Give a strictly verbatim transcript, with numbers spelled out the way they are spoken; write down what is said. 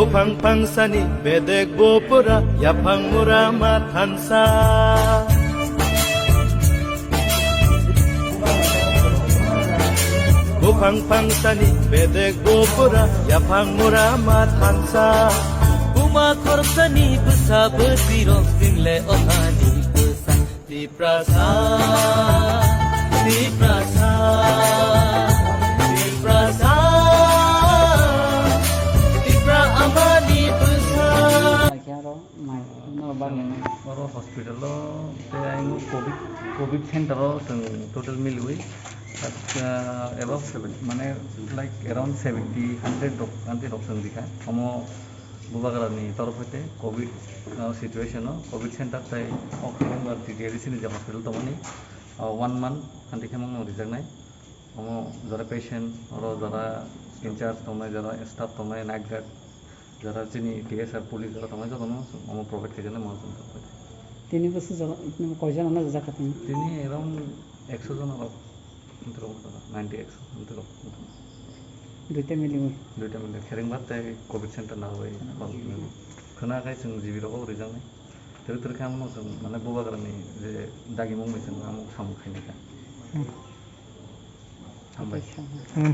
Buphang phangsani bedek bo pura yaphang mura ma thansa. Buphang phangsani bedek bo pura yaphang mura ma thansa. Buma khorsani bwsa bwswirok single otani bwsa. Tiprasa, Tiprasa, Tiprasa, Tipra amani bwsa. Mai khe aro mai no bar nai. Oro hospital o te ayang covid, covid center o chwng total miliwi, uh, above seven, mane like around seventy, hundred rok, hundred rok chwng rikha. Omo Bubagrani torof hoite covid, uh, situation o covid center tai o Khorokbar T T A D C ni je hospital tongmani, uh, one month hanti khe mangno rijaknai. Omo jara patient, oro jara in charge tongnai, jara staff tongnai, night guard, jara chini T S R police jara tongnai, jotono omo provide khaijak nai mo. Tini bwswk jora, koijon ano rwjak kha tini? Tini around ekso jon rok, ninety ekso, ninety rok. Duita miliwi? Duita miliwi, Kherengbar tei covid center narwgwi. Khwna khai chwng G B rok rijaknai. Twrwk twrwk khe amo chwng mane Bubagrani je dagimung bai chwng amo samung khainai kha. Hmm. Hambai. Hmm.